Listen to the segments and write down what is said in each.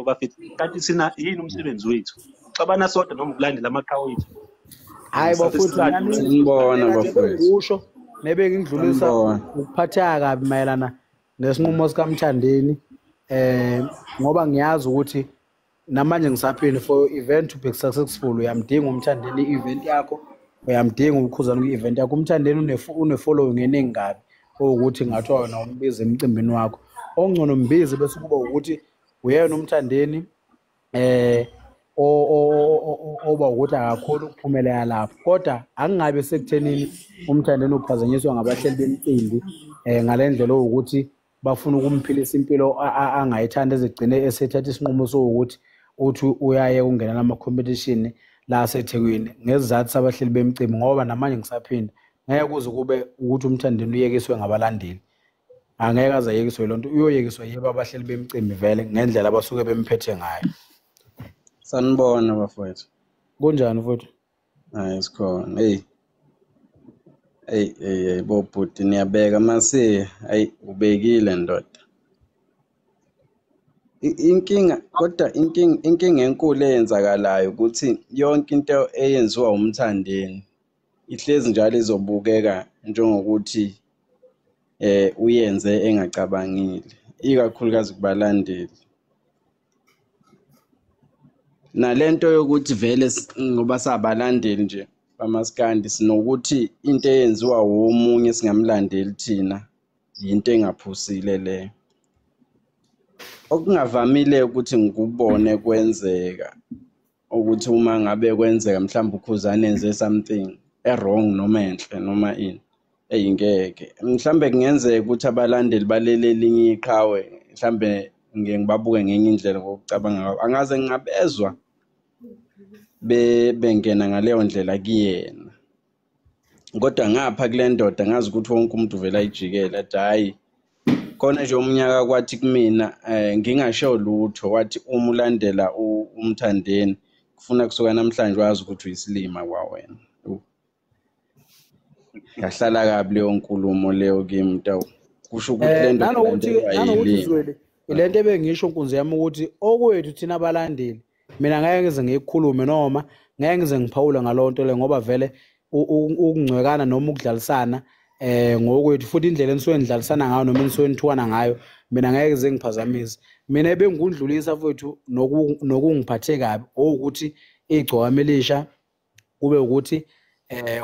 bafethu. Kanti thina yini umsebenzi wethu? Xabana sodwa noma ukulandela amaqhawe ethu. Hayi bafowethu, Sanibona bafowethu. Usho nebe ngidlulisa ukuphatheka kabi mayelana nesinqumo sikaMthandeni, ngoba ngiyazi ukuthi namanje ngisaphila for event to be successful uyamdinga uMthandeni i-event yakho, uyamdinga uKhuzani kwi-event yakho. UMthandeni une-following eningi kabi ukuthi ngathiwa wena umbize emcimbini wakho, ongcono mbize bese kuba ukuthi uyena uMthandeni oba ukuthi akakhoni ukuphumelela lapho. Kodwa angingabe sekuthenini uMthandeni uphazanyiswa ngabahleli bemicimbi ngale ndlela ukuthi bafuna ukumphilisa impilo angayithanda, ezigcine esethatha isinqumo sokuthi uthi uyaye ukungena nama-competition la aseThekwini ngesizathu sabahleli bemicimbi. Ngoba namanje ngisaphinda, ngeke kuze kube ukuthi uMthandeni uyekiswe ngabalandeli, angeke aze ayekiswe loo nto, uyoyekiswa yibo abahleli bemicimbi vele ngendlela abasuke bemphethe ngayo. Sanibona bafowethu. Kunjani futhi? Hayi sikhona. Hey. Hey hey hey bobhuti niyabeka mase, hayi ubekile ndoda. Inkinga kodwa inkinga enkulu eyenzakalayo ukuthi yonke into eyenziwa uMthandeni ihlezi njalo izobukeka njengokuthi uyenze engacabangile, ikakhulukazi kubalandeli. Nalento yokuthi vele ngoba sabalandeli nje bamaskandi sinokuthi into eyenziwa womunye singamlandeli thina yinto engaphusile leyo. Okungavamile ukuthi ngikubone kwenzeka ukuthi uma ngabe kwenzeka mhlawumbe uKhuzani enze something e-wrong noma enhle noma ini, eyingeke mhlambe kungenzeka ukuthi abalandeli balele elinye iqhawe, mhlambe ngeke ngibabuke ngenye indlela ngokucabanga kwabo, angaze ngingabezwa bengena ngaleyo ndlela kuyena. Kodwa ngapha kule ndoda ngazi ukuthi wonke umuntu uvela ayijikele athi hhayi. Khona nje umnyaka kwathi kumina ngingasho lutho, wathi uma ulandela uMthandeni kufuna kusuka namhlanje wazi ukuthi uyisilima kwawena. Yahlala kabi leyo nkulumo leyo kimi mntawu. Kusho ukuthi le ndoda nanokuthi Zweli, ilento ebengisho nkunzi yami ukuthi okwethu thina abalandeli, mina ngeke ngize ngiyikhulume noma ngeke ngize ngiphawule ngaloo nto le, ngoba vele ukungcwekana noma ukudlalisana ngokwethu, futhi indlela enisuke nidlalisana ngayo noma enisuke nithukana ngayo mina ngeke ngize ngiphazamise. Mina ebengikundlulisa mfowethu nokungiphathe kabi ukuthi igcokama elisha kube ukuthi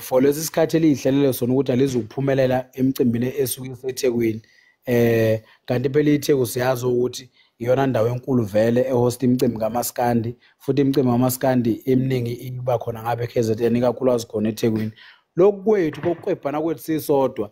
for lesi sikhathi elihlelele sona ukuthi alizukuphumelela emcimbini esuke iseThekwini. Kanti phela iTheku siyazi ukuthi iyona ndawo enkulu vele ehost imicimbi kaMaskandi, futhi imicimbi kaMaskandi eminingi iba khona ngabe KZN, ikakhulukazi khona eThekwini. Lokhu kwethu kokuqebhana kwethu sisodwa,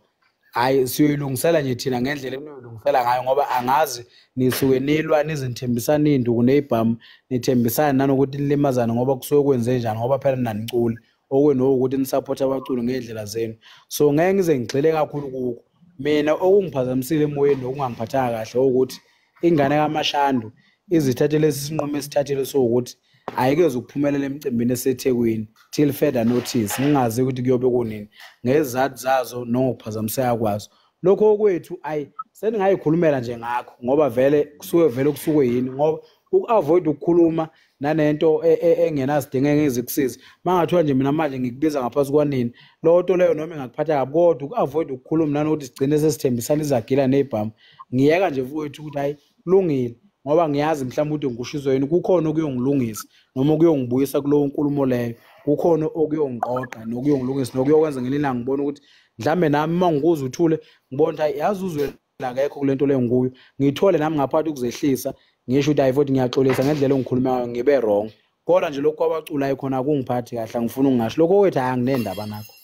hayi siyoyilungisela nje thina ngendlela eniyoyilungisela ngayo, ngoba angazi nisuke nilwa nizinthembisana iy'nduku ney'bhamu, nithembisane nanokuthi nilimazane ngoba kusuke kwenze njani, ngoba phela naniculi okwenu ukuthi nisapothe abaculi ngey'ndlela zenu. So ngeke ngize ngigxile kakhulu kukho. Mina okungiphazamisile emoyeni nokungangiphathanga kahle ukuthi ingane kaMashandu izithathe lesi sinqumo esithathile sokuthi ayikeze ukuphumelela emcimbini eseThekwini till further notice, ngingazi ukuthi kuyobe kunini ngezizathu zazo nongokuphazamiseka kwazo. Lokho okwethu ayi seningayikhulumela nje ngakho, ngoba vele kusuke vele kusuke yini, ngoba uku-avoid ukukhuluma nanento engenasidingo engeze kusize. Mangathiwa nje mina manje ngikubiza ngaphansi kwanini, leyo nto leyo noma ingakuphatha kabi, kodwa uku-avoid ukukhuluma nanokuthi sigcine sesithembisana izagila ney'bhamu, ngiyeka nje mfowethu ukuthi hhayi kulungile, ngoba ngiyazi mhlawumbe ukuthi ngikushiso yini, kukhona okuyongilungisa noma okuyongibuyisa kulowo nkulumo leyo, kukhona okuyongiqoqa nokuyongilungisa nokuyokwenza ngelinye ilanga ngibone ukuthi mhlawumbe nami uma ngikuza uthule ngibone ukuthi hhayi yazi uzwe akekho kule nto leyo ngikuyo, ngithole nami ngaphathi ukuzehlisa ngisho ukuthi hayi futhi ngiyaxolisa ngendlela engikhuluma ngayo ngibe wrong. Kodwa nje lokhu kwabaculi hayi khona akungiphathi kahle, angifuni ukungasho lokho kwethu, hayi anginendaba nakho.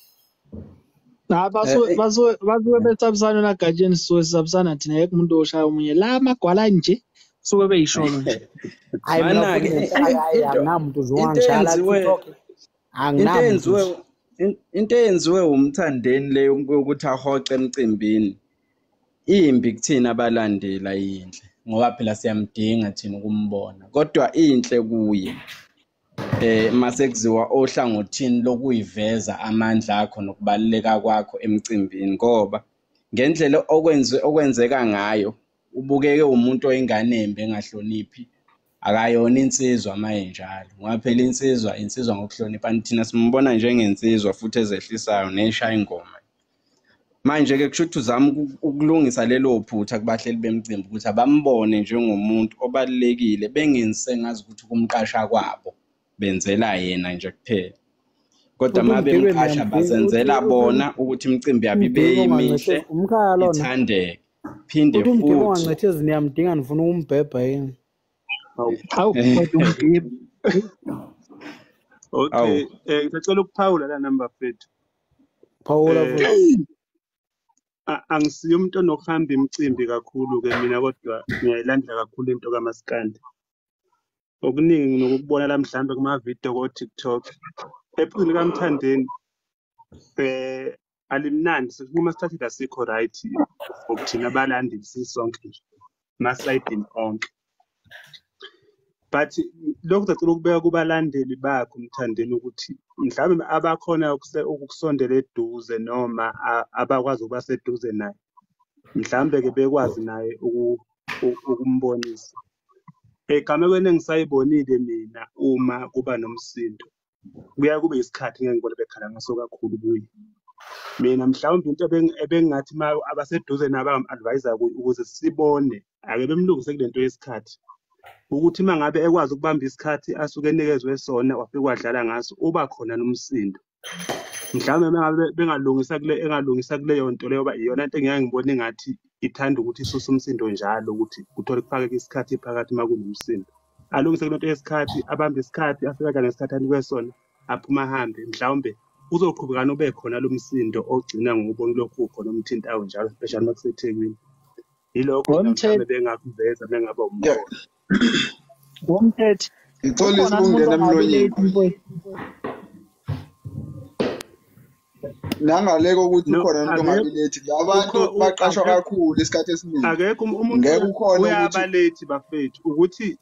Cha, basuke besabisana nagatsheni, sisuke sisabisana thina, akekho umuntu oshaya omunye la amagwala nje suke beyisholo nje. Hayi mina Mana-ke, futhi hayi, anginamuntu nje ongangishaya la TikTok. Anginamuntu nje. Into eyenziwe uMthandeni le yokuthi ahoxe emcimbini imbi kuthina abalandeli, ayinhle ngoba phela siyamdinga thina ukumbona, kodwa inhle kuye mase kuziwa ohlangothini lokuyiveza amandla akho nokubaluleka kwakho emcimbini, ngoba ngendlela okwenzeka ngayo ubukeke umuntu oyingane embi engahloniphi Akayona insizwa mayenjalo, ngoba phela insizwa ngokuhlonipha, thina simbona njengensizwa futhi ezehlisayo neshaya ingoma. Manje-ke kusho ukuthi uzama ukulungisa lelo phutha kubahleli bemicimbi ukuthi abambone njengomuntu obalulekile, bengenzi sengazi ukuthi kumqasha kwabo benzela yena nje kuphela. Kodwa Uthi uma umgibe bemqasha niyamdinga, bazenzela uthi bona ukuthi imicimbi yabo ibe umgibe imihle, ongancethezi umkhaya lona. ithandeke. Phinde Uthi umgibe futhi ongancethezi niyamdinga, nifuna ukumbhebha yini? Hawu. Hawu kodwa umgibe. Okay, Awu. ngisacela ukuphawula la number fethu. Phawula futhi. Angisiye umuntu onokuhamba imicimbi kakhulu ke mina, kodwa ngiyayilandela kakhulu into kaMaskandi. Okuningi nginokukubona la mhlambe kuma video ko TikTok. Ephuzini kaMthandeni alimnandi, uma sithathe asikho right ngokuthina abalandeli sisonke nje masayidini onke. But lokhu ngicela ukubeka kubalandeli bakho Mthandeni ukuthi mhlawumbe abakhona ukukusondela eduze noma abakwazi ukuba seduze naye, mhlawumbe ke bekwazi naye ukumbonisa. Egamekweni engisayibonile mina uma kuba nomsindo, kuya kube isikhathi ngeke ngibone bekhala ngaso kakhulu kuye. Mina mhlawumbe into ebengingathi ma abaseduze nabo abangam-advise-a kuye ukuze sibone ake bemlungise kule nto yesikhathi, ukuthi uma ngabe ekwazi ukubamba isikhathi asuke enikezwe sona wafike wadlala ngaso, uba khona nomsindo. Mhlawumbe uma ngabe bengalungisa kule, engalungisa kuleyo nto leyo, ngoba iyona nto engiyake ngibone engathi ithanda ukuthi isuse umsindo njalo, ukuthi uthole kufakeke isikhathi phakathi uma kunomsindo. Alungise kule nto yesikhathi, abambe isikhathi, afike adlale ngesikhathi anikwe sona, aphume ahambe. Mhlawumbe uzoqhubeka nobe khona lo msindo ogcina ngokubona lokhu ukhona omthintayo njalo, especially uma kuseThekwini. Yilokho mina mhlawumbe bengakuveza bengaba umbono. Womthetho. Ngixolisa Ukhona umuntu ukungena ongabi emlonyeni. late mfowethu. Nangale kokuthi No, ukhona umuntu ongabi late, labantu baqashwa kakhulu isikhathi esiningi. Akekho umuntu Ngeke ukhone ukuthi uyaba late bafethu ukuthi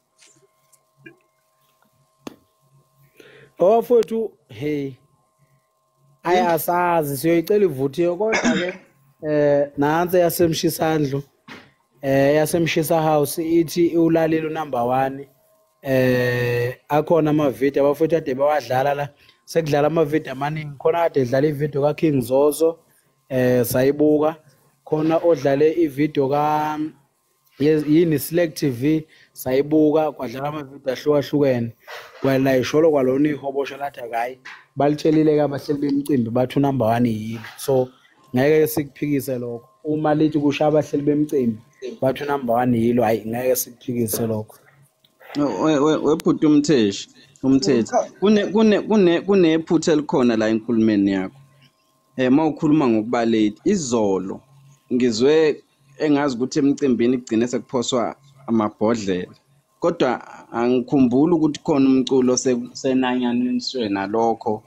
Bafowethu, hey. Ayasazi siyoyicela ivuthiwe kodwa ke nansi yasemshisandlu yasemshisa house ithi ulalelo number 1 akhona ama video abafowethu ade bawadlala la, sekudlala ama video amaningi khona, kade edlala ivideo ka King Zozo sayibuka khona, odlale ivideo ka yini Select TV sayibuka, kwadlala ama video ahlukahlukene kwala isholo kwalona ihobosha lathi hayi balitshelile ke abahleli bemicimbi bathi number 1 yini, so ngeke sikuphikise lokho. Uma lithi kusha abahleli bemicimbi bathi number 1 yilo, hayi ngeke sikuphikise lokho. Webhuti umtheshi, umthetho kunephutha elikhona la enkulumeni yakho. Mawukhuluma ngokuba late, izolo ngizwe engazi ukuthi emcimbini kugcine sekuphoswa amabhodlela, kodwa angikhumbuli ukuthi khona umculo senanyaniswe nalokho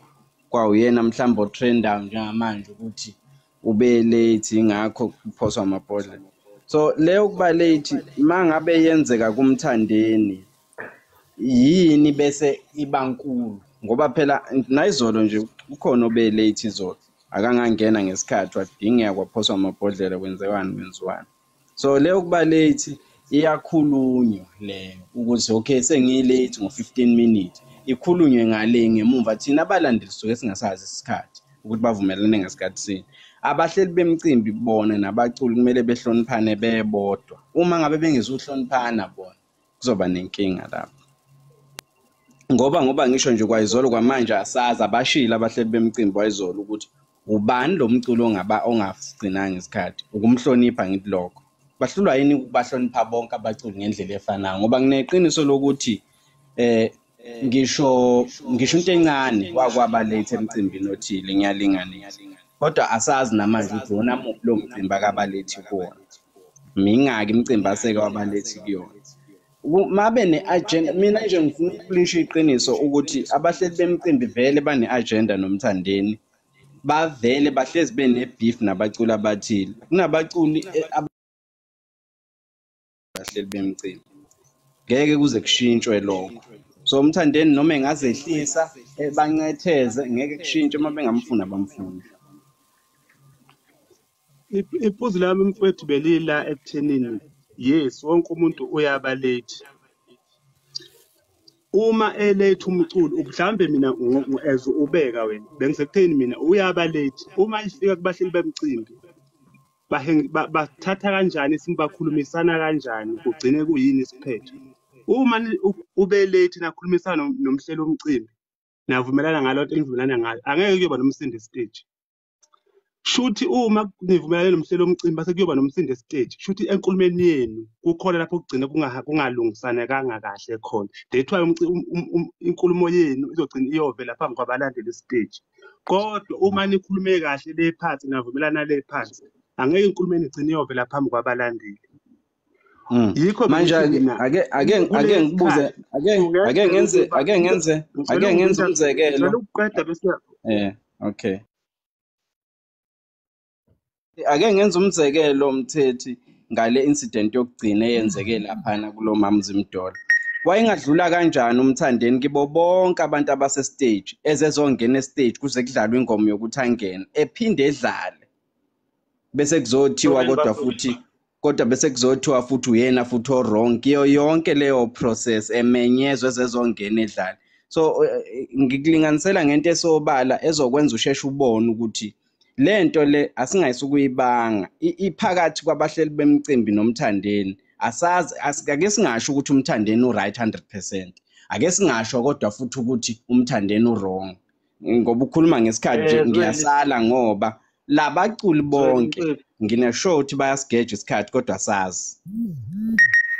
kwawuyena mhlawumbe otrendayo njengamanje ukuthi ube late ingakho kuphoswa amabhodlela. So leyo kuba late mangabe yenzeka kuMthandeni yini bese iba nkulu, ngoba phela nayizolo nje ukhona obe late izolo akangangena ngesikhathi wadingeka kwaphoswa amabhodlela kwenziwani kwenziwani. So leyo kuba late iyakhulunywa leyo ukuthi okay sengilate ngo-15 minutes, ikhulunywe ngale ngemumva. Thina abalandeli sisuke singasazi isikhathi ukuthi bavumelane ngasikhathi sini. Abahleli bemicimbi bona nabaculi kumele behloniphane bebodwa. Uma ngabe bengezuhloniphana bona kuzoba nenkinga lapho, ngoba ngisho nje kwayizolo kwamanje asazi abashilo abahleli bemicimbi wayizolo ukuthi ubani lo mculo ongasigcinanga isikhathi. Ukumhlonipha ngithi lokho bahlulwa yini ukubahlonipha bonke abaculi ngendlela efanayo, ngoba ngineqiniso lokuthi ngisho into encane wakwaba late emcimbini othile ngiyalinganisa, kodwa asazi namanje ukuthi wona muphi lo mcimbi akabalethi kuwona, mingaki imicimbi aseke wabalethi kuyona. Mabe ne-agenda. Mina nje ngifuna ukulisho iqiniso ukuthi abahleli bemicimbi vele bane-agenda noMthandeni, bavele bahlezi bene-beef nabaculi abathile. Kunabaculi abahleli bemicimbi, ngeke kuze kushintshwe lokho. So uMthandeni noma engazehlisa bancetheze ngeke kushintshe, uma bengamfuni abamfuni. Iphuzu lami mfowethu belila ekuthenini yes wonke umuntu uyaba late, Uma eletha umculo mhlawumbe mina as ubeka wena bengisekutheni mina uyaba late uma ifika kubahleli bemcimbi bathatha kanjani sibakhulumisana kanjani kugcine kuyini isiphetho. Uma ube late nakhulumisana nomhleli womcimbi navumelana ngalonto enivumelana ngayo angeke kuyoba nomsindo stage. Shuthi uma nivumelane nomhleli womcimbi base kuyoba nomsindo stage shuthi enkulumeni yenu kukhona lapho kugcina kungalungisanekanga kahle khona. That's why inkulumo yenu izogcina iyovela phambi kwabalandeli stage. Kodwa uma nikhulume kahle le phansi navumelana le phansi angeke inkulumo yenu igcine iyovela phambi kwabalandeli. Yikho manje ake ngibuze ake ngenze umzekelo ukuqeda bese okay. Ake ngenze umzekelo Mthethi ngale incident yokugcina eyenzeke laphana kulo Mamzimdola. Wayengadlula kanjani uMthandeni kibo bonke abantu abase stage ezezongena stage kuze kudlalwe ingoma yokuthi angene ephinde edlale bese kuzothiwa kodwa bese kuzothiwa futhi uyena futhi o wrong kiyo yonke leyo process emenyezwe ezezongena edlale. So ngikulinganisela ngento esobala ezokwenza usheshe ubone ukuthi lento le asingayisukuyibanga iphakathi kwabahleli bemcimbi noMthandeni. Asazi ake singasho ukuthi uMthandeni u-right 100%, ake singasho kodwa futhi ukuthi uMthandeni u-wrong ngoba ukhuluma ngesikhathi nje ngiyasala ngoba labaculi bonke ngineshow ukuthi bayasigeja isikhathi kodwa sazi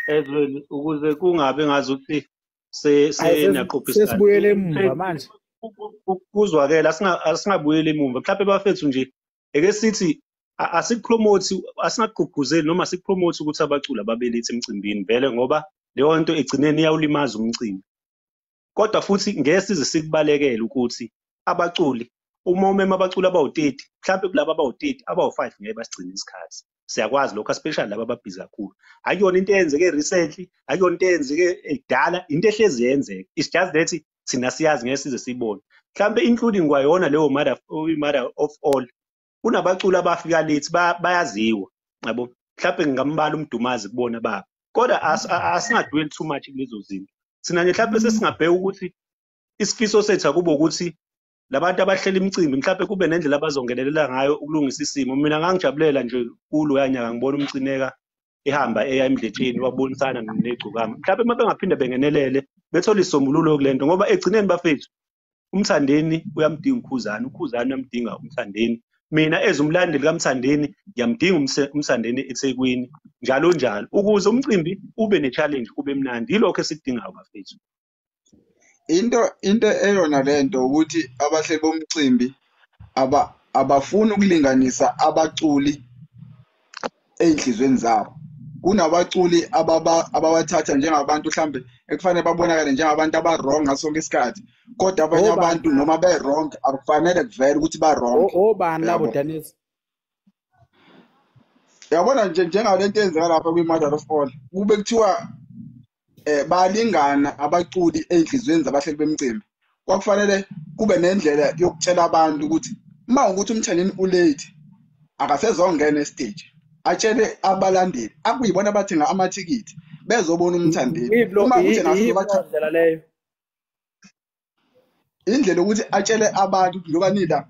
Ezweni ukuze kungabe ngazuthi senaqophisana sesibuyele emuva manje kuzwakela asingabuyeli emuva mhlawumbe bafethu nje eke sithi asikupromote asingagqugquzeli noma sikupromote ukuthi abaculi ababelethe emcimbini vele ngoba leyo nto egcineni iyawulimaza umcimbi. Kodwa futhi ngeke size sikubalekele ukuthi abaculi uma umema abaculi abawu-30 mhlawumbe kulabo abawu-30 abawu-5 ngeke basigcine isikhathi. Siyakwazi lokho especially laba ababhizi kakhulu. Akuyona into eyenzeke recently, akuyona into eyenzeke ekudala, into ehlezi yenzeka. It's just that thina siyazi ngeke size sibone. Mhlawumbe including kwayona leyo mother of all kunabaculi abafika late bayaziwa yabo. Mhlawumbe ngingambala uMdumazi kubona baba. Kodwa asingadweli too much kulezo zinto. Thina nje mhlawumbe sesingabheka ukuthi isifiso sethu akube ukuthi labantu abahlela imicimbi mhlawumbe kube nendlela abazongenelela ngayo ukulungisa isimo. Mina ngangijabulela nje kulo yanyaka ngibona uMcineka ehamba eya emdletsheni wabonisana negcokama. Mhlawumbe uma bengaphinda bengenelele bethole isisombululo kulento ngoba egcineni bafethu uMthandeni uyamdinga uKhuzani, uKhuzani uyamdinga uMthandeni. Mina as umlandeli kaMthandeni ngiyamdinga uMthandeni eThekwini njalo njalo ukuze umcimbi ube ne-challenge ube mnandi. Yilokho esikudingayo bafethu. Into eyona lento ukuthi abahleli bomcimbi abafuni ukulinganisa abaculi ey'nhlizweni zabo. Kunabaculi ababathatha njengabantu mhlambe ekufanele babonakale njengabantu aba-wrong ngaso sonke isikhathi, kodwa abanye abantu noma be-wrong akufanele kuvele ukuthi ba-wrong. Obani labo Dennis? Yabona nje njengalento eyenzeka lapha kwi-Mother of All kube kuthiwa balingana abaculi ey'nhlizweni zabahleli bemcimbi. Kwakufanele kube nendlela yokutshela abantu ukuthi uma ukuthi uMthandeni ulate akasezongena estage, atshele abalandeli akuyibona abathenga amathikithi bezobona uMthandeni. Uma kuthi indlela leyo indlela ukuthi atshele abantu ukuthi njengoba nila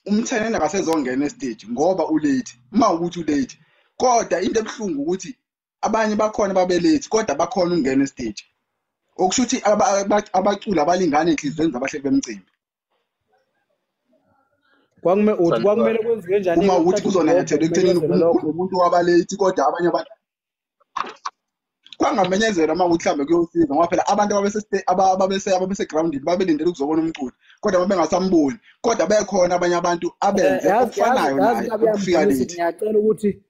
uMthandeni akasezongena estage ngoba ulate, uma ukuthi ulate. Kodwa into ebuhlungu ukuthi abanye bakhona babelethi kodwa bakhona ukungena estage, okusho ukuthi abaculi abalingane enhlizweni zabahleli bemcimbi. Kwakumele kwenziwe kanjani uma ukuthi kuzonanyathela ekuthenini umuntu wabalethi kodwa abanye abantu kwangamenyezelwa uma ukuthi mhlambe kuyosiza ngoba phela abantu ababese groundini babelindele ukuzobona umculo kodwa babengasamboni, kodwa bekhona abanye abantu abenze okufanayo naye ukufika late. Ngiyacela ukuthi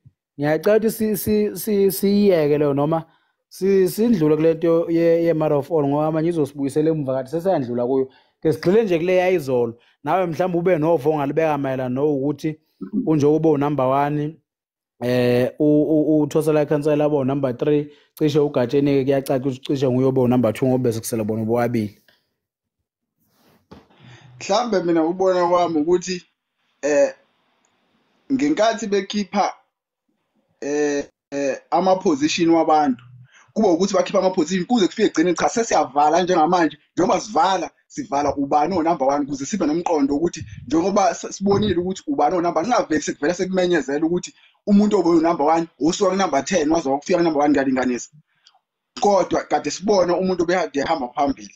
siyiyeke leyo noma sindlule kule nto ye-Mother of All ngoba manje izosibuyisela emuva kade sesiyandlula kuyo. Ke sigxile nje kule yayizolo. Nawe mhlawumbe ube novo ongalibeka mayelana nokuthi unjengoba unumber 1 uthosela ikhansela labo number 3 cishe uGatsheni kuyacaca ukuthi cishe nguyoba number 2 ngoba bese kusela bona bobabili. Mhlambe mina ubona kwami ukuthi ngenkathi bekhipha ama position wabantu Kuba ukuthi bakhipha ama-position kuze kufike egcineni, cha sesiyavala njengamanje, njengoba sivala ubani o-number 1 ukuze sibe nomqondo ukuthi njengoba sibonile ukuthi ubani o-number 1, kungaveli sekuvela sekumenyezela ukuthi umuntu obewu-number 1 usuka ku-number 10 waze wafika ku-number 1 kuyalinganisa. Kodwa kade sibona umuntu obekade ehamba phambili.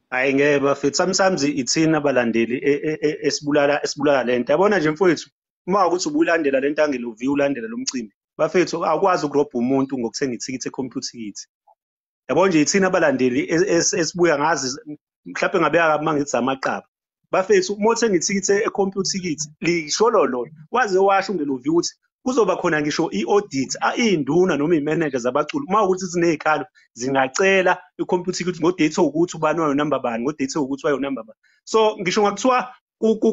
Hayi ngeke bafethu, sometimes ithina abalandeli esibulala lento. Yabona nje mfowethu, uma ukuthi ubulandela lento angelovi ulandela lo mcimbi, bafethu awukwazi ukurobha umuntu ngokuthenga ithikithi e-Computicket. Yabona nje ithina abalandeli esibuya ngazi mhlawumbe ngabeka uma ngithi amaqaba. Bafethu uma uthenga ithikithi e-Computicket lisho lona waze washo ungelovi ukuthi kuzoba khona ngisho i-audit, iy'nduna noma iy'manager zabaculi uma ukuthi zinezikhalo zingacela i-Computicket ngo-date owukuthi ubani wayo-number bani, ngo-date owukuthi wayo-number bani. So ngisho ngakuthiwa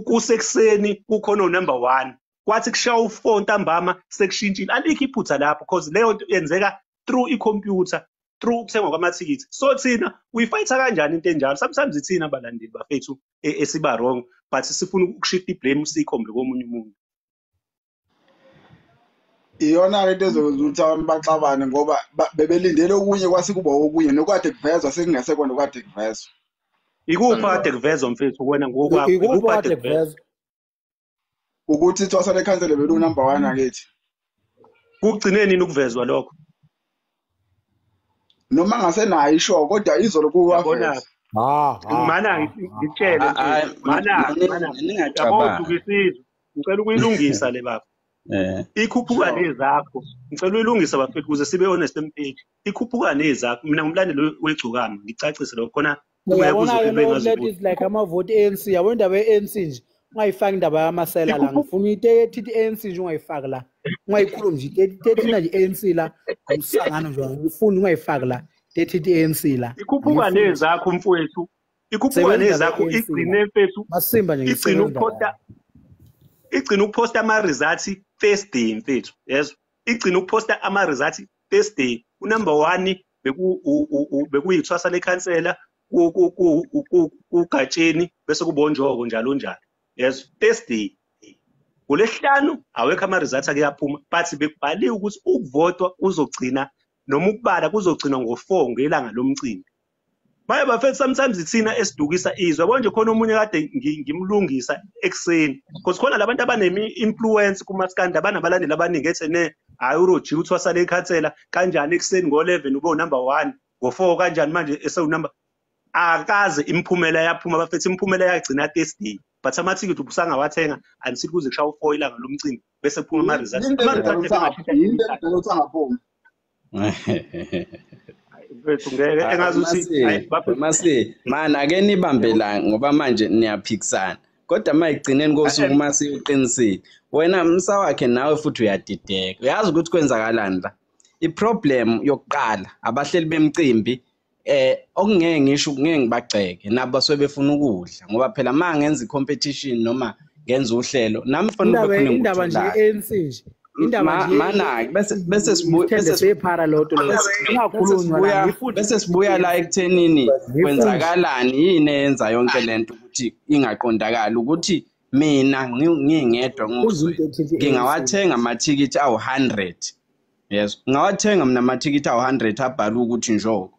kusekuseni kukhona o-number 1, kwathi kushaya u-4 ntambama sekushintshile, alikho iphutha lapho because leyo nto yenzeka through i-computer, through ukuthengwa kwamathikithi. So thina uyifayitha kanjani into enjalo? Sometimes ithina abalandeli bafethu esiba wrong, but sifuna ukushift i-blame siyikhombe komunye umuntu. Iyona-ke into ezokwenza ukuthi abantu baxabane ngoba bebelindele okunye kwase kuba okunye, nokade kuvezwa sekungasekho nokade kuvezwa. Ikuphi kade kuvezwa mfethu wena ngokwakho? Ikuphi kade kuvezwa? Ukuthi ithwasa lekhansela belu-number 1 akithi. Kugcine nini ukuvezwa lokho? Noma ngasenayo isho kodwa izolo kuwavezwa. Mana ngitshele mana yabo ngicela ukuyilungisa le baba. Ikhuphuka nezakho, ngicela uyilungise bafethu ukuze sibe honest page. Ikhuphuka nezakho, mina ngumlandeli wegcokama, ngicacise lokho khona. Uyabona ke is like amavoti ANC, yabo indaba ye-ANC nje ungayifaki indaba yamasela la, ngifuna into ethi ANC nje ungayifaki la, ungayikhulumi nje into ethi nje ANC la, umsangano nje ngifuna ungayifaki la into ethi ANC la. Ikhuphuka nezakho mfowethu, ikhuphuka nezakho igcine mfethu, masimba nje igcine ukuphosta, igcina ukuphosta ama-results Thursday mfethu, yezwa, igcina ukuphosta ama-results Thursday. U-number 1 bekuyithwasa lekhansela kuGatsheni bese kuba uNjoko njalo njalo, yezwa, Thursday. NgoLwesihlanu awekho ama-results ake aphuma, but bekubhaliwe ukuthi ukuvotwa kuzogcina noma ukubala kuzogcina ngo-4 ngelanga lomcimbi. Baye bafethu sometimes ithina esidukisa izwe. Yabo nje khona omunye kade ngimlungisa ekuseni because khona labantu abanemi-influence kumaskandi, abanabalandeli abaningi ethi ne hayi uRoji uthwasa lekhansela kanjani ekuseni ngo-11 ube u-number 1, ngo-4 kanjani manje esewu-number. Akaze imiphumela yaphuma bafethu, imiphumela yagcina Thursday, but amathikithi ubusangawathenga until kuze kushaya u-4 ilanga lomcimbi bese kuphuma ama-results. Masi mana ake nibambe la ngoba manje niyaphikisana, kodwa mayigcineni kosuku masi uqinisile wena msa wakhe nawe futhi uyadideka. Uyazi ukuthi kwenzakalani la? I-problem yokuqala abahleli bemcimbi okungeke ngisho ngeke ngibagceke nabo basuke befuna ukudla, ngoba phela uma ngenza i-competition noma ngenza uhlelo nami fanele kube khona indaba nje ANC nje indaba nje mana bese sibuya la ekuthenini kwenzakalani, yini eyenza yonke lento ukuthi ingaqondakali, ukuthi mina ngingedwa ngingawathenga amathikithi awu-100, yes ngingawathenga mina amathikithi awu-100 abhalwe ukuthi Njoko.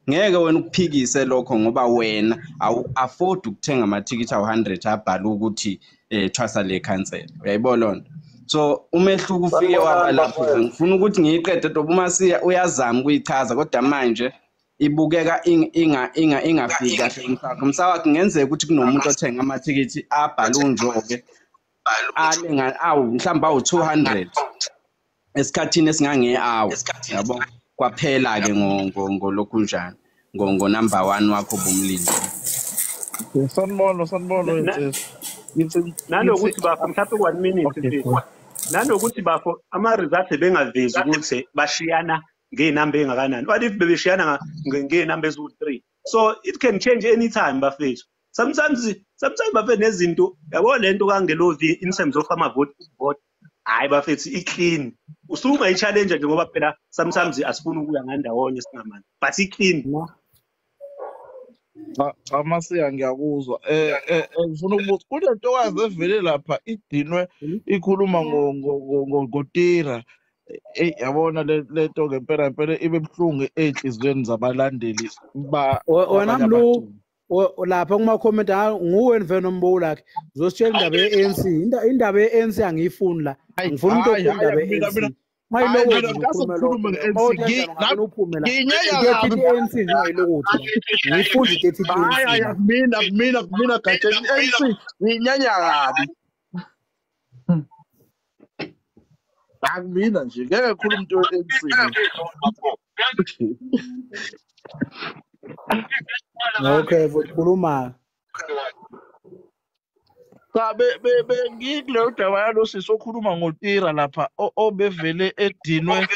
Ngeke wena ukuphikise lokho ngoba wena awu-afford ukuthenga amathikithi awu-100 abhalwe ukuthi thwasa lekhansela, uyayibona loo nto? So umehluko ufike waba lapho. Ngifuna ukuthi ngiyiqede doba uMasiya uyazama ukuyichaza kodwa manje ibukeka ingafiki kahle umsakho. Msawakhe kungenzeka ukuthi kunomuntu othenga amathikithi abhalwe uNjoke alinga awu mhlawumbe awu-200 esikhathini esingange-hour, yabo, kwaphela ke ngolokhu njani ngo-number 1 wakho bomlindi. Sanibona nanokuthi bafo mhlawumbe 1 minute nanokuthi bafo ama-results bengavezi ukuthi bashiyana ngey'namba ey'ngakanani. What if bebeshiyana ngey'namba eziwu-3? So it can change anytime bafethu. Sometimes bafethu nezinto yabo lento kangelovi in terms of amavote vote, hayi bafethu i-clean. Usungayi-challenge nje ngoba phela sometimes asifuni ukuya ngandawonye singamani, but i-clean. Cha Masiya ngiyakuzwa. Ngifuna ukubuza kunentokazi evele lapha idinwe ikhuluma ngoTira. Eyi yabona lento ngempela impela ibe buhlungu ey'nhliziyweni zabalandeli Wena babanye Mlu, abaculi. lapha kuma-comment nguwe vele nombulo lakhe uzositshela indaba ye-ANC. Indaba ye-ANC angiyifuni la, Hayi ngifuna umuntu hayi okhuluma hayi indaba mina ye-ANC. mina hayi Mayilokothi mina nje ngase ukhulume lokho ngikhulume leyo, nge-ANC mawuthi kanjani ungavele uphume la. nginyanya Into kabi. ethinta i-ANC nje ungayilokothi la, ngiyifuni into ethinta Hayi i-ANC hayi la. akumina akumina akumina Gatsheni, i-ANC ngiyinyanya kabi. Akumina nje ngeke ngikhulume into ye-ANC mina. Okay, futhi khuluma. Cha bengikuleyo daba yalo sisi okhuluma ngoTira lapha obevele edinwe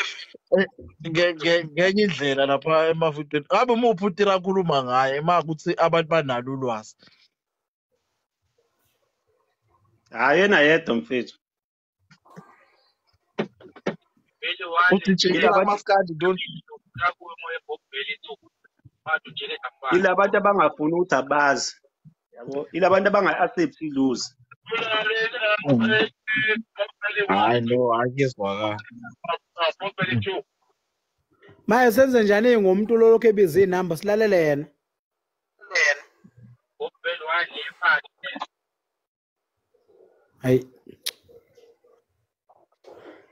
ngenye indlela lapha emavidweni. Ngabe umuphi uTira akhuluma ngaye uma kuthi abantu banalo ulwazi? Hhayi yena yedwa mfethu. U-DJ Tira Maskandi ntoni? Ila bantu abangafuni ukuthi abazi. Yabo, ila bantu abanga-accept i-lose. Hayi no, akuyezwakala. Maye senze njani ngomuntu lo lokhu ebiza iy'namba, silalele yena. Hayi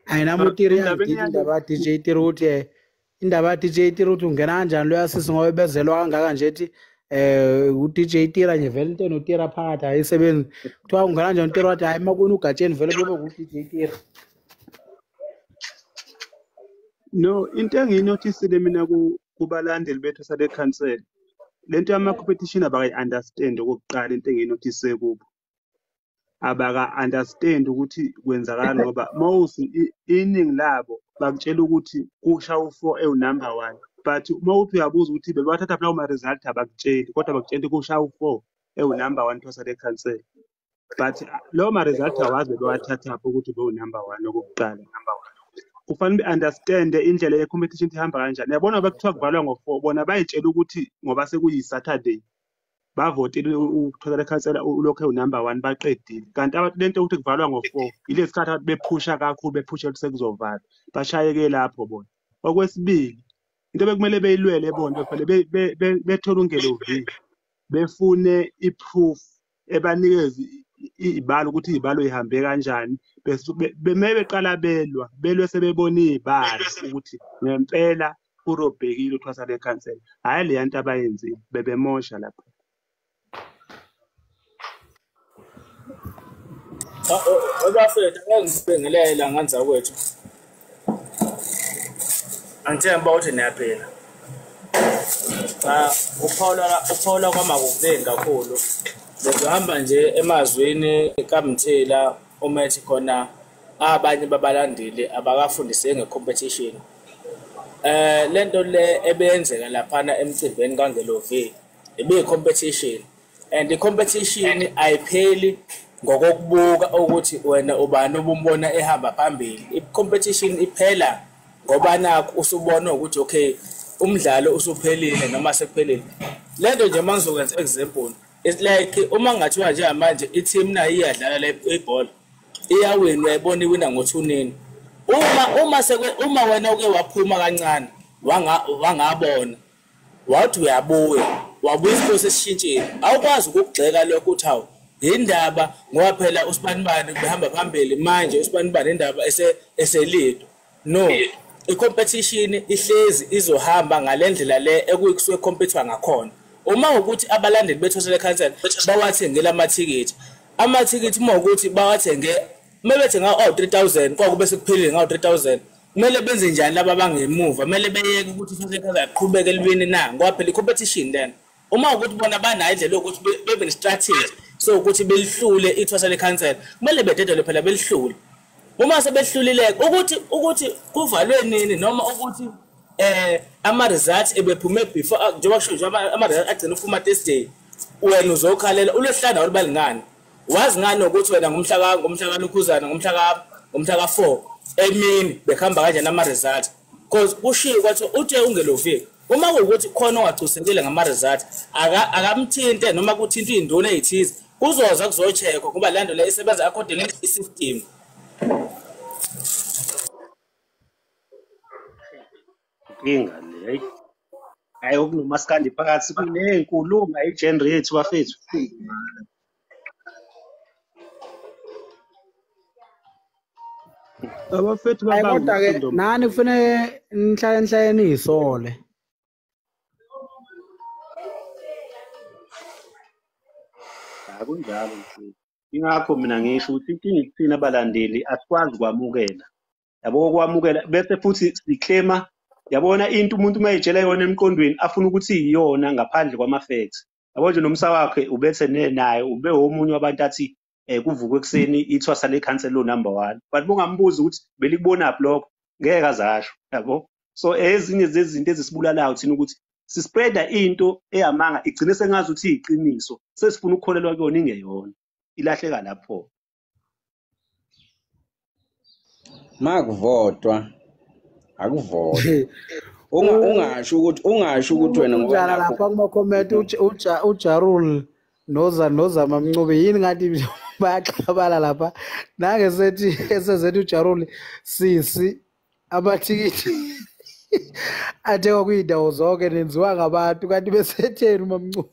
hayi nami uTira Endabeni iyangidida yalo indaba ka-DJ Tira ukuthi indaba ka-DJ Tira ukuthi ungena kanjani loya sisi ngoba ebezelwa kangaka nje ethi u-DJ Tira nje vele into enoTira phakathi ayisebenzi. Kuthiwa ungena kanjani uTira, wathi hhayi uma kuwina uGatsheni vele kube ku-DJ Tira. No, into engiyinothisile mina kubalandeli bethu sale khansela, lento yama-competition abakayi-understand okokuqala. Into engiyinothise kubo, abaka-understand ukuthi kwenzakalani, ngoba mawuthi iningi labo bakutshela ukuthi kusha u-4 ewu-number 1, but uma uthi uyabuza ukuthi bebathatha lawo ma-result abakutsheli, kodwa bakutshela kusha u-4 ewu-number 1 thwasa lekhansela, but lawo ma-result awazi bebewathathaphi ukuthi bewu-number 1 okokuqala. Kufanele be-understand indlela ye-competition ihamba kanjani. Yabona bekuthiwa kuvalwa ngo-4, bona bayitshela ukuthi ngoba sekuyi-Saturday bavotile ukuthola lekhansela ulokhu ewu-number 1 baqedile, kanti abantu lento yokuthi kuvalwa ngo-4 ile sikhathi abantu bephusha kakhulu, bephusha ukuthi sekuzovalwa, bashayeke lapho bona. Okwesibili, into bekumele beyilwele bona, befanele bethole ungelo V, befune i-proof ebanikeze iy'balo ukuthi iy'balo y'hambe kanjani, beme beqala belwa belwe sebebona iy'balo ukuthi ngempela urobhekile uthwasa lekhansela. Hhayi leya nto abayenzile, bebemosha lapha. Bafethu ake ngibingelele ngane zakwethu. Angithemba ukuthi niyaphila. Cha, uphawula kwami akukuningi kakhulu. Bekuhamba nje emazwini kaMthila uma ethi khona abanye babalandeli abakafundiseki nge-competition. Lento le ebeyenzeka laphana emcimbini kaNgelo V ibiyi-competition, and i-competition ayipheli ngokokubuka ukuthi wena ubani obumbona ehamba phambili. I-competition iphela ngoba nakho usubona ukuthi okay umdlalo usuphelile noma sekuphelile. Lento nje mangizokwenza example, it's like uma ngathiwa njengamanje i-team nayo iyadlala le ibhola, iyawina, uyayibona iwina ngo-2-0. Uma wena uke waphuma kancane wangabona wathi uyabuya, wabuya isikole sesishintshile, awukwazi ukugxeka lokho uthi hawu indaba ngoba phela usibanibani behamba phambili manje usibanibani indaba eselidwa. No, i-competition ihlezi izohamba ngale ndlela le ekuyikusuke compete ngakhona. Uma ukuthi abalandeli bethu lekhansela bawathengele amathikithi, amathikithi uma ukuthi bawathenge mebethenga awu-3000 kwakube sekuphelile ngawu-3000, kumele benze njani laba abangemuva? Kumele beyeke ukuthi ithathe ikhansela aqhubeke elibini na, ngoba phela i-competition lena. Uma ukuthi bona banayo indlela yokuthi bebe ne-strategy so ukuthi belihlule ithwasa lekhansela, kumele bededele phela belihlule. Uma sebehlulileke ukuthi kuvalwe nini noma ukuthi ama-results ebephume before, njengoba kusho nje ama-results agcina ukuphuma Thursday, wena uzokhalela ulwesihlanu awulibalingani. Wazi ngani ukuthi wena ngomhla kaLukhuzana, ngomhla ka-4 emini bekuhamba kanjani ama-results? Because kushiwo kwathiwa uthe ungeloviki. Uma kuwukuthi khona ongagculisekile ngama-results, akamthinte noma kuthinte iy'nduna ey'thize, kuzoza kuzo-check-wa ngoba le nto le isebenza according i-system. Inkinga le, hayi. Hayi okunomaskandi phakathi kunenkulumo ayi-genre yethu bafethu. Abafethu Hayi babanga kodwa ke umsindo. nani kufanele nihlale nihlale niyisole. Akunjalo mfethu. Ingakho mina ngisho ukuthi inkinga ikuthina abalandeli asikwazi ukwamukela. Yabo ukwamukela bese futhi siclaima yabona into umuntu uma eyitshela yona emqondweni afuna ukuthi iyona ngaphandle kwama-facts. Yabo nje nomsa wakhe ubethe naye ube omunye wabantu athi kuvukwe ekuseni ithwasa lekhansela number 1. But bungambuza ukuthi belikubonaphi lokho ngeke azasho yabo. So ezinye zezinto ezisibulalayo thina ukuthi sispreada into eyamanga igcine sengazi ukuthi iyiqiniso sesifuna ukukholelwa kuyona ingeyona ilahleka lapho. Makuvotwa akuvotwa. Ungasho ukuthi wena ngoba Unjala lapha kuma comment uJarul noZama Mncube yini ngathi bayaxabana lapha nange sethi esezethu uJarul sisi amathikithi athengwa kuyindawo zonke nenziwa ngabantu kanti besetheni uMamncube.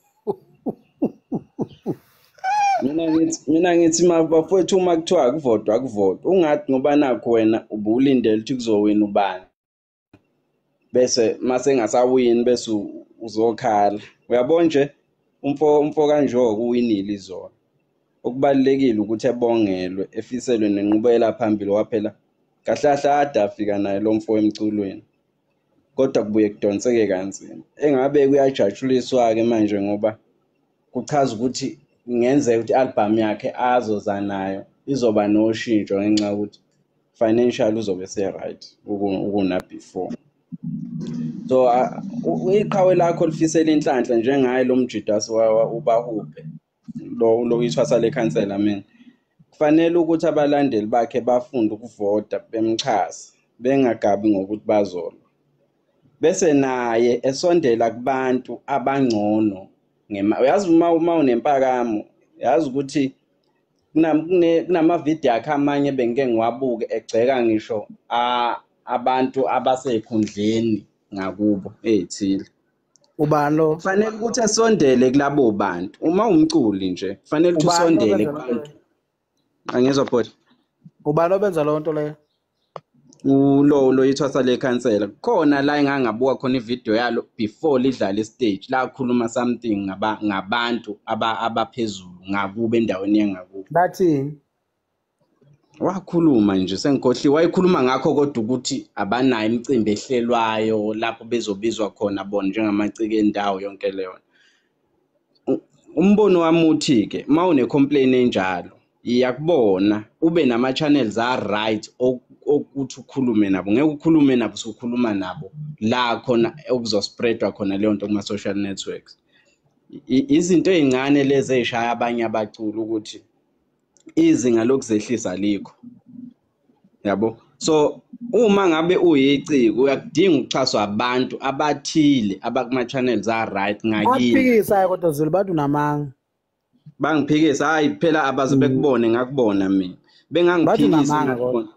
Mina ngithi bafowethu uma kuthiwa akuvotwa akuvotwa ungathi ngoba nakho wena ubulindele ukuthi kuzowina ubani bese mase engasawini bese uzokhala. Uyabona nje umfo kaNjoko uwinile izolo. Okubalulekile ukuthi ebongelwe efiselwe nenqubekela phambili waphela kahle kahle ade afika naye lo mfo emculweni kodwa kubuye kudonseke kanzima. Engabe kuyajatshuliswa-ke manje ngoba kuchaza ukuthi kungenzeka ukuthi i-album yakhe azoza nayo izoba noshintsho ngenxa yokuthi financial uzobe se-right ukuna before. So iqhawe lakho lifisela inhlanhla njengaye lo mjidasi uBahubhe lo ithwasa lekhansela mina. Kufanele ukuthi abalandeli bakhe bafunde ukuvota bemxhasa bengagabi ngokuthi bazolwa. Bese naye esondela kubantu abangcono. Uyazi uma unempakamo yazi ukuthi kunamavidiyo akhe amanye bengike ngiwabuke egxeka ngisho abantu abaseyikhundleni ngakubo ey'thile. Ubani lo? Kufanele ukuthi esondele kulabo bantu. Uma umculi nje kufanele ukuthi usondele kubantu. Angizwa bhuti. Ubani obenza leyo nto leyo? Ulo ithwasa lekhansela. Khona la engangabuka khona ividiyo yalo before lidlala istage la khuluma something ngabantu abaphezulu ngakubo endaweni yangakubo. Bathini? Wakhuluma nje sengikhohliwe wayikhuluma ngakho kodwa ukuthi abanayo imicimbi ehlelwayo lapho bezobizwa khona bona njengamaciko endawo yonke leyo. Umbono wami uthi ke uma une-complaint enjalo iyakubona ube nama-channels a-right okuthi ukhulume nabo. Ngeke ukhulume nabo usukhuluma nabo la khona okuzospreadwa khona leyo nto kuma-social networks. Izinto ey'ncane lezi ey'shaya abanye abaculi ukuthi izinga lokuzehlisa alikho. Yabo? So uma ngabe uyiciko uyakudinga ukuxhaswa abantu abathile abakuma-channels a-right ngakini. Baphikisayo kodwa Zulu bathi unamanga. Bangiphikisa hayi phela abaze bekubone ngakubona mina. Bengangiphikisa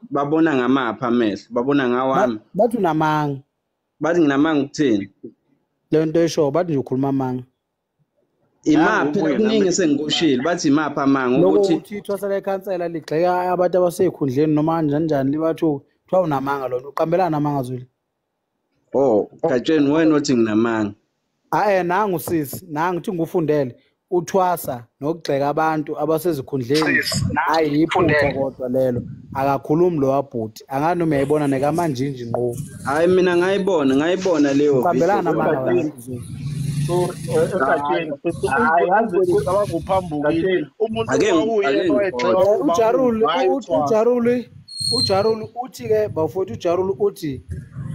babona ngamapha amehlo babona ngawami. Bathi unamanga. Bathi nginamanga ukuthini? Le nto esho bathi nje ukhuluma amanga. Imaphi kuningi sengikushilo bathi imaphi amanga ukuthi ithwasa lekhansela ligxeka abantu abaseyikhundleni noma kanjani njani libathi kuthiwa unamanga lona uqambelana amanga Zulu. Oh, Gatsheni wena othi nginamanga. Nangu sisi, nangu uthi ngufundele. Uthwasa nokugxeka abantu abasezikhundleni hayi iphutha kodwa lelo akakhulumi lo wabhuti angani noma uyayibona nekamanjinji ngqo. Hayi mina ngayibona leyo video. uJarul uthi ke bafowethu uJarul uthi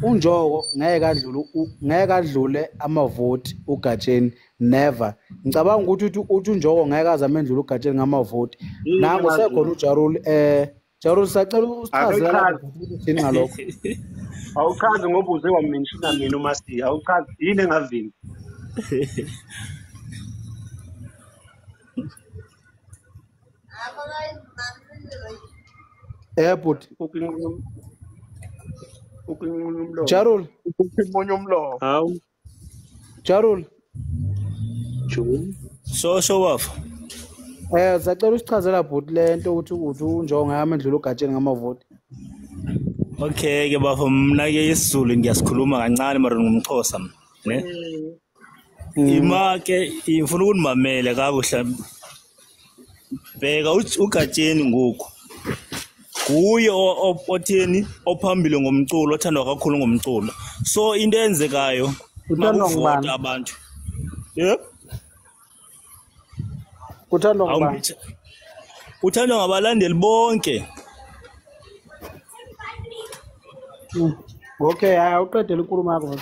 uNjoko ngeke adlule amavoti uGatsheni never. Ngicabanga ukuthi uthi uNjoko ngeke aze amendlule uGatsheni ngamavoti. Nangu sekhona uJarul Jarul sacela usichazele ukuthi uthini ngalokho. Awuchazi ngoba uze wamenshina mina uMasi, awuchazi yini engavimbi. But Ukunquna umlomo. Jarul, Umunye umlomo. Hawu, Jarul. June. So bafo. Sacela usichazela bhuti lento ukuthi uthi unjongo yami endlula uGatsheni ngamavoti. Okay ke bafo, mina ke isiZulu ngiyasikhuluma kancane mara ngumXhosa mina, ne? Ima ke ngifuna ukunimamela kakuhle. Bheka uGatsheni ngoku. Kuye otheni ophambili ngomculo, othandwa kakhulu ngomculo. So into eyenzekayo Uthandwa makuvota ngubani? abantu. Yep. Kuthandwa ngubani? Uthandwa ngabalandeli bonke. Okay, hayi uqedele inkulumo yakho.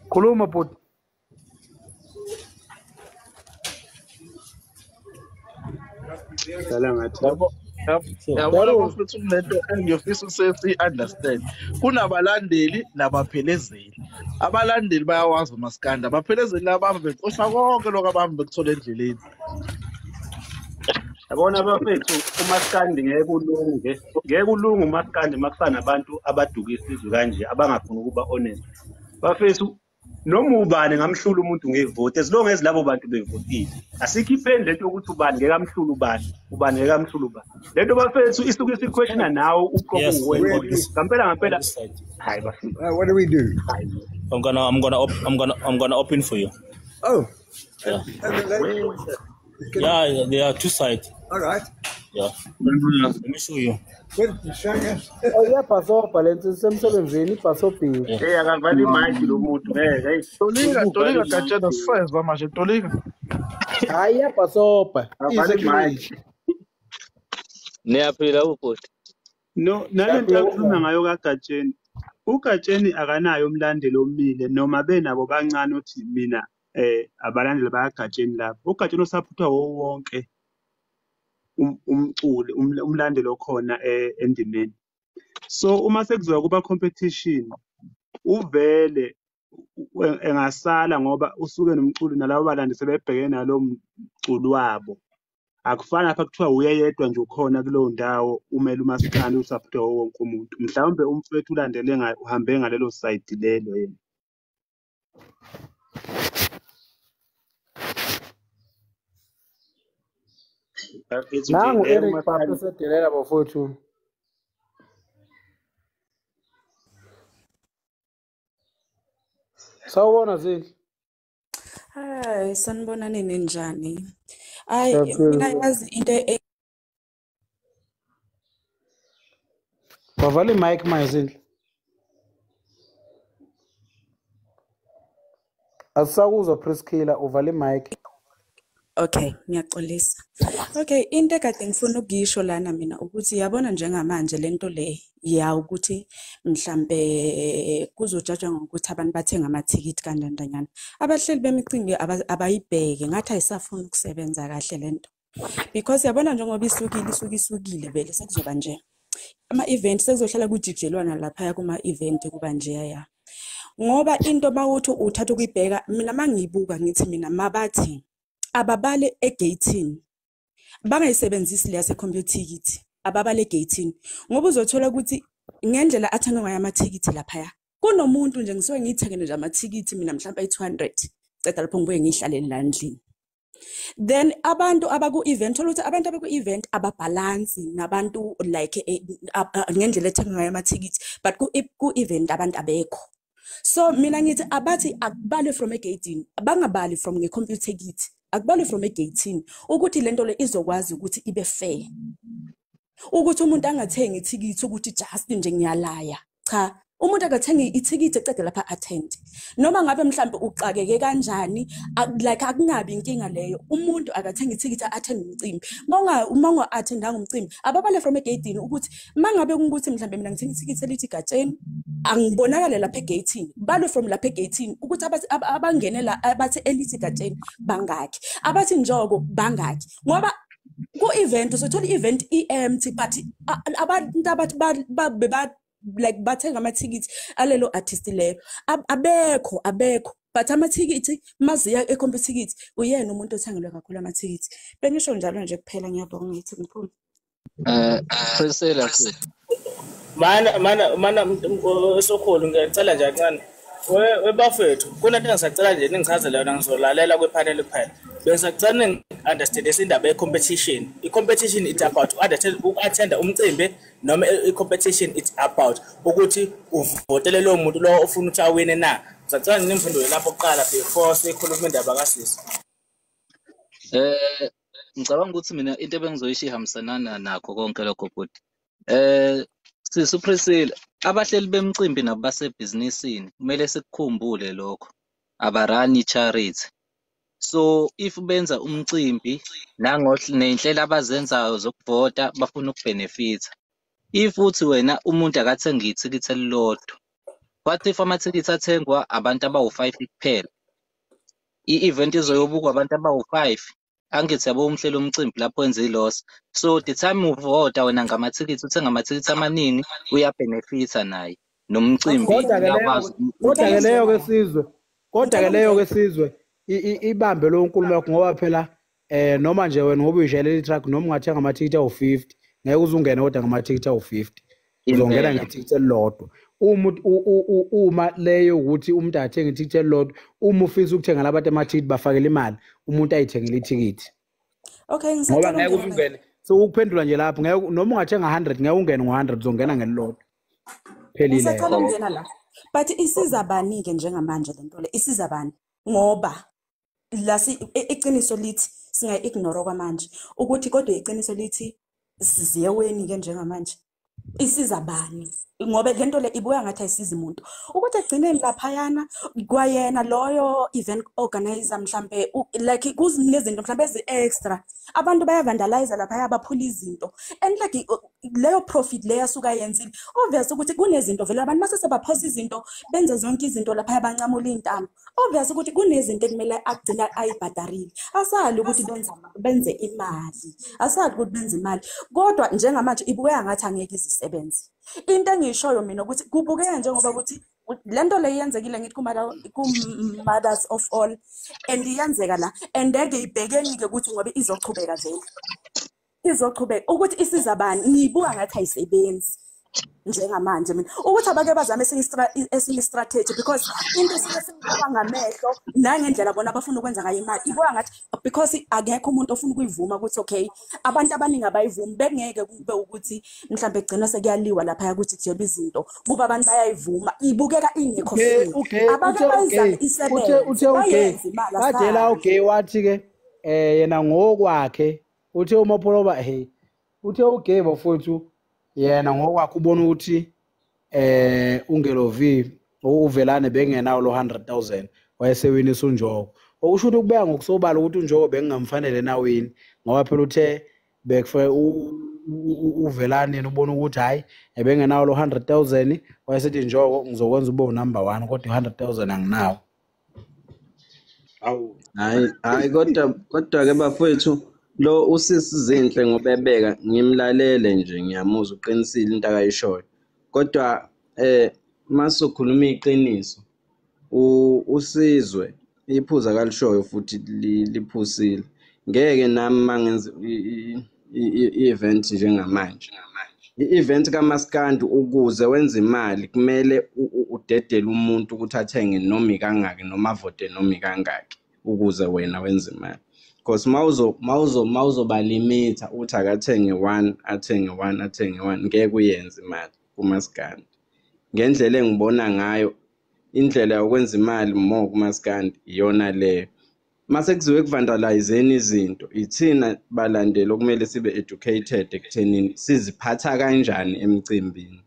Khuluma bhuti. Dlala ngathi. Yabo, yabona Jarul, bafethu kunento engiyofisa ukuthi understand. Kunabalandeli nabaphelezeli. Abalandeli bayawazi umaskandi, abaphelezeli laba becosha konke lokho abahamba bekuthola endleleni. Yabona bafethu, umaskandi ngeke ulunge. Ngeke ulunge umaskandi makusanabantu abadukisa izwe kanje abangafuni ukuba honest. Bafethu, noma ubani ngamhlula umuntu ngevoti as long as labo bantu bevotile. Asikhipheni lento yokuthi ubani ngeke amhlule ubani, ubani ngeke amhlule ubani. Lento bafethu isuke isiquestiona nawe uqobo Yes, uwena. on this, Ngampela on ngampela this side. hayi bafethu. What do we do? Hayi. I'm gonna open for you. Oh, Yeah. and the lady, can, Yeah, there are two sides. all right. Yeah. Let me show you. Good, showing us. Iyabhasobha le nto isemsebenzini ibhasobhile. Yeah. Hey, akavala imayiki lo muntu ngeke. Hey, Tolika, ukuvala tolika Gatsheni imayiki. asisezwa manje tolika. Hayi iyabhasobha Akavala isekhulile. imayiki. Niyaphila ubhuti. No, nalento Siyaphila akhuluma kunjani? ngayo kaGatsheni. UGatsheni akanayo umlandeli omile noma benabo bancane uthi mina abalandeli bakaGatsheni lapho. UGatsheni usaphuthwa wonke umculi umlandeli okhona endimeni. So uma sekuzoya kuba competition uvele engasala ngoba usuke nomculi nalabo balandi sebebhekene nalo mculi wabo. Akufani lapha kuthiwa uye yedwa nje ukhona kuleyo ndawo umele umaskandi usaphuthwa wonke umuntu. Mhlawumbe umfowethu ulandele uhambe ngalelo side lelo yena. Bafethu nje Nangu ngeke Eric Bapho umaskandi. esedelela bafowethu. Sawubona Zinhle. Hi, sanibonani ninjani? Hayi, mina Siyaphila. yazi into Wavala imic manje Zinhle. Asisakuzwa Priscilla uvala imic. Okay, ngiyaxolisa. Okay, into ekade ngifuna ukuyisho lana mina ukuthi yabona njengamanje lento le ya ukuthi mhlambe kuzojajwa ngokuthi abantu bathenga amathikithi kanjani kanjani. Abahleli bemicimbi abayibheke ngathi ayisafuni ukusebenza kahle lento. Because yabona njengoba isukile isuke isukile vele sekuzoba nje. Ama-event sekuzohlala kujijelwana laphaya kuma-event kuba nje ya. Ngoba into mawuthi uthatha ukuyibheka mina mangiyibuka ngithi mina mabathi ababale egeyithini bangayisebenzisi leya secomputer ababale egeyithini ngoba uzothola ukuthi ngendlela athenge ngayo amathikithi laphaya kunomuntu nje ngisuke ngiyithengele nje amathikithi mina mhlawumbe ayi-200 ceda lapho ngibuye ngiyihlalele la endlini. Then abantu abaku-event thola ukuthi abantu abaku-event ababhalansi nabantu like ngendlela ethenga ngayo amathikithi but ku-event abantu abekho. So mina ngithi abathi akubalwe from egeyithini, bangabali from nge-computer kit, akubalwe from egeyithini ukuthi lento le izokwazi ukuthi ibe fair. Ukuthi umuntu angathengi ithikithi ukuthi just nje ngiyalaya. Cha, umuntu akathengi ithikithi ecede lapha attend. Noma ngabe mhlambe uxakeke kanjani, like akungabi inkinga leyo. Umuntu akathengi ithikithi attend umcimbi. Uma unga attendanga umcimbi, ababale from egeyithini ukuthi mangabe kungukuthi mhlambe mina ngithenga ithikithi elithi Gatsheni, angibonakale lapha egeyithini. Balwe from lapha egeyithini ukuthi abangenela abathi elithi Gatsheni bangaki, abathi Njoko bangaki. Ngoba ku-event uzothola i-event i-empty but abantu abathi like bathenga amathikithi alelo artist leyo abekho. But amathikithi maziya ekhompyuthikithi uyena umuntu othengelwe kakhulu amathikithi. Bengisho njalo nje kuphela, ngiyabonga ngithi ngiphume. Priscilla sis. Mana sokhulu ngiyacela nje kancane. We bafethu kunento engisacela nje ningichazele yona, ngizolalela kwiphaneli kuphela. Bengisacela ningi-understand indaba ye-competition. I-competition it's about uku-attenda umcimbi, noma i-competition it's about ukuthi uvotele lowo muntu lo ofuna ukuthi awine na. Ngisacela ningiphendule lapho kuqala before sikhuluma indaba kasisi. Ngicabanga ukuthi mina into ebengizoyisho ihambisanana nakho konke lokho bhuti. Sisi uPriscilla, abahleli bemicimbi nabo basebhizinisini, kumele sikukhumbule lokho. Abarani charity. So if benza umcimbi ney'nhlelo abazenzayo zokuvota bafuna ukubhenefitha. If uthi wena umuntu akathenga ithikithi elilodwa, what if amathikithi athengwa abantu abawu-5 kuphela? I-event izoyobukwa abantu abawu-5. Angithi yabo umhleli womcimbi lapho wenza i-loss. So the time uvota wena ngamathikithi, uthenga amathikithi amaningi, uyabhenefitha naye nomcimbi uyakwazi. Kodwa ke leyo ke sizwe, kodwa ke leyo ke sizwe ibambe lo nkulumo yakho, ngoba phela noma nje wena ngoba uyishayelela i-truck, noma ungathenga amathikithi awu-50 ngeke uze ungene kodwa ngamathikithi awu-50, uzongena ngethikithi elilodwa. Uma leyo ukuthi umuntu athenga ithikithi elilodwa, uma ufisa ukuthenga labantu amathikithi bafakele imali, umuntu ayithengele ithikithi. Okay, ngoba ngeke ungene. So ukuphendula nje lapho, ngeke noma ungathenga 100 ngeke ungene ngo-100, uzongena ngelilodwa. Phelile. Ngisacela ukungena la. But isiza bani ke njengamanje lento le? Isiza bani? Ngoba la iqiniso lithi singayi-ignore kwamanje ukuthi, kodwa iqiniso lithi siziyeweni ke njengamanje. Isiza bani? Ngoba lento le ibuya ngathi ayisizi umuntu. Ukuthi egcineni laphayana kwayena loyo event organizer mhlambe like kunezinto mhlambe ezi extra. Abantu bayavandalize laphaya, baphula izinto. And like leyo profit leyo asuka yenzile. Obvious ukuthi kunezinto vele abantu mase sebaphosa izinto, benza zonke izinto laphaya, bancamula intambo. Obvious ukuthi kunezinto ekumele agcina ayibhadarile. Asali ukuthi benze imali. Asali ukuthi benze imali. Kodwa njengamanje ibukeka ngathi angeke izisebenze. Into engishoyo mina ukuthi kubukeka njengoba ukuthi lento le yenzekile ngithi ku-mothers of all, and iyenzeka la, and eke ibhekeni-ke ukuthi ngoba izochubeka vele, izochubeka ukuthi isiza bani. Ngiyibuka ngathi ayisebenzi njengamanje mina, ukuthi abake bazame esinye strategy, because into esuke siyibuka ngamehlo nangendlela bona abafuna ukwenza ngayo imali, ibuka ngathi because akekho umuntu ofuna ukuyivuma ukuthi okay, abantu abaningi abayivumi, bengeke kube ukuthi mhlambe egcina sekuyaliwa laphaya ukuthi kujelwe izinto, kuba abantu bayayivuma, ibukeka ingekho fair. Abake bayizame isebenze, bayenze imali. Badela okay, wathi ke yena ngokwakhe uthe uMapholoba hey, uthe uGay bafowethu yena ngokwakhe ubona ukuthi uNgelovi uVelane bengenawo lo 100,000 wayesewinisa uNjoko. Okusho ukuthi ukubeka ngokusobala ukuthi uNjoko bengingamfanele nawini, ngoba phela uthe bekufanele uVelane yena ubona ukuthi hayi ebengenawo lo 100,000, wayesethi Njoko ngizokwenza ube number 1 kodwa 100,000 anginawo. Awu hayi kodwa ke bafowethu lo usisi Zinhle ngobebeka ngimlalele nje, ngiyamuzwa uqinisile into akayishoyo, kodwa masukhuluma iqiniso usizwe iphuza kalishoyo futhi liphusile. Ngeke nami mangenza i-event njengamanje, i-event kaMaskandi, ukuze wenze imali kumele udedele umuntu ukuthi athenge noma ikangaki noma avote noma ikangaki ukuze wena wenze imali. Because mawuzobalimita uthi akathenge 1 athenge 1 athenge 1, ngeke uyenze imali kuMaskandi. Ngendlela engibona ngayo, indlela yokwenza imali more kuMaskandi iyona leyo. Mase kuziwe kuvandalizeni izinto, ithina balandeli okumele sibe educated ekuthenini siziphatha kanjani emcimbini,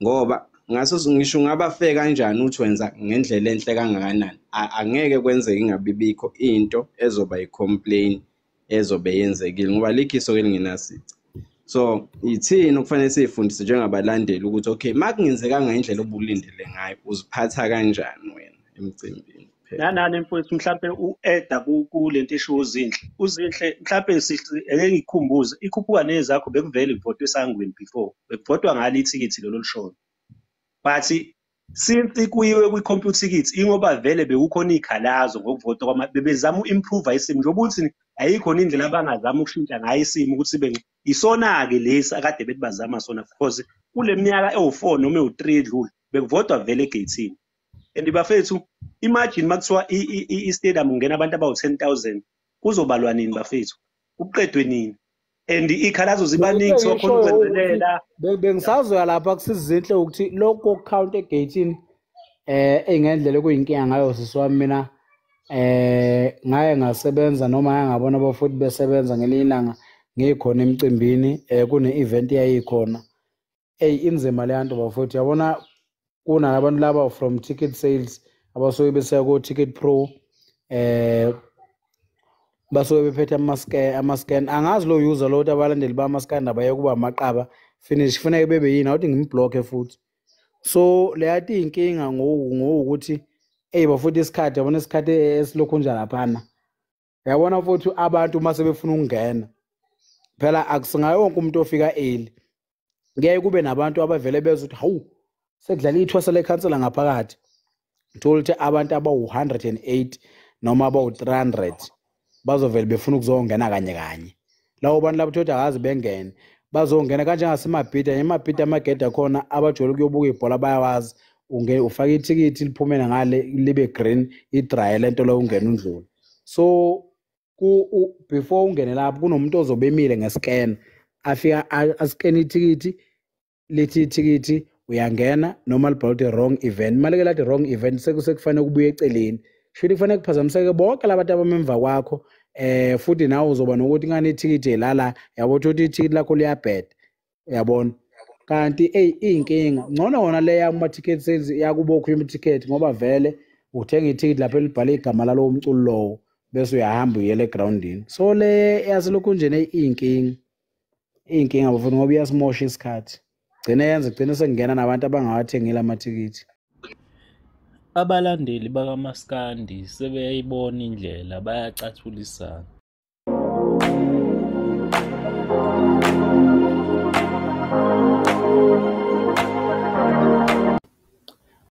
ngoba ngaso ngisho ungaba fair kanjani uthi wenza ngendlela enhle kangakanani, angeke kwenzeke ingabibikho into ezoba i-complain ezobe yenzekile, ngoba likhiso elingenasici. So ithina okufanele siyifundise njengabalandeli ukuthi okay, makungenzekanga indlela obulindele ngayo, uziphatha kanjani wena emcimbini. Nanani mfowethu, mhlambe u-eda kulento eshiwo uZinhle. UZinhle mhlambe eke ngikhumbuze, ikhuphuka nezakho bekuvele ivotwe esangweni before, bekuvotwa ngalo ithikithi lolo lishoyo. But Since kuyiwe kwi-Computicket ingoba vele bekukhona iy'khalazo ngokuvota kwama bebezama u-improve isimo njengoba uthi ayikhona indlela abangazama ukushintsha ngayo isimo ukuthi sibe isona-ke lesi akade bethi bazama sona because kule minyaka ewu-4 noma ewu-3 edlule bekuvotwa vele egeyithini. And bafethu imagine makuthiwa i-stadium kungena abantu abawu-10,000 kuzobalwa nini bafethu, kuqedwe nini? And iy'khalazo zibaningi Into kuthiwa khona engishoyo ukuthi ukwenzelela. Bengisazoya lapha kusizinhle ukuthi lokhu kokukhawunta egeyithini ngendlela ekuyinkinga ngayo sisi wami mina ngaye ngasebenza noma ngaye ngabona abafundi besebenza ngelinye ilanga ngikhona emcimbini kune-event eyayikhona. Eyi inzima leya nto bafowethu, yabona kunabantu laba from ticket sales abasuke besiya ko-Ticket Pro basuke bephethe ama-scan angazi lo user lo ukuthi abalandeli bamaskandi abaye kuba amaqaba finish kufuneke bebe yini awuthi ngimblokhe futhi. So leya nto iyinkinga ngokuthi eyi bafuthi isikhathi yabona isikhathi esilokhu nje laphana yabona futhi abantu uma sebefuna ukungena phela akusingayo wonke umuntu ofika early, kuyaye kube nabantu abavele bezwe ukuthi hawu sekudlala ithwasa lekhansela ngaphakathi, uthola ukuthi abantu abawu-108 noma abawu-300 bazovele befuna ukuzongena kanye kanye. Labo bantu labo thothi akazi bengene bazongena kanjengasemabhida emabhida amagede akhona abajwayele ukuyobuka ibhola bayawazi, ufake ithikithi liphumele ngale libe green idraye lento leyo ungena undlule. So before ungene lapho kunomuntu ozobe emile nge-scan afika askene ithikithi lithi ithikithi uyangena noma libhala ukuthi wrong event, malike lathi wrong event sekufanele kubuye eceleni, shuthi kufanele kuphazamiseke bonke labantu abamemva kwakho futhi nawe uzoba nokuthi ngani ithikithi lala yabo ukuthi ithikithi lakho liyabheda uyabona. Kanti eyi iyinkinga ngcono wona le yakuma-ticket sales yakubo okhuluma ithikithi ngoba vele uthenga ithikithi lapho elibhale igama lalowo mculo lowo bese uyahamba uyele egrawundini. So le yaselokhu njena iyinkinga bafuna ngoba iyasimosha isikhathi, gcine yenze gcine sekungena nabantu abangawathengile amathikithi. Abalandeli bakaMaskandi sebeyayibona indlela bayacathulisana.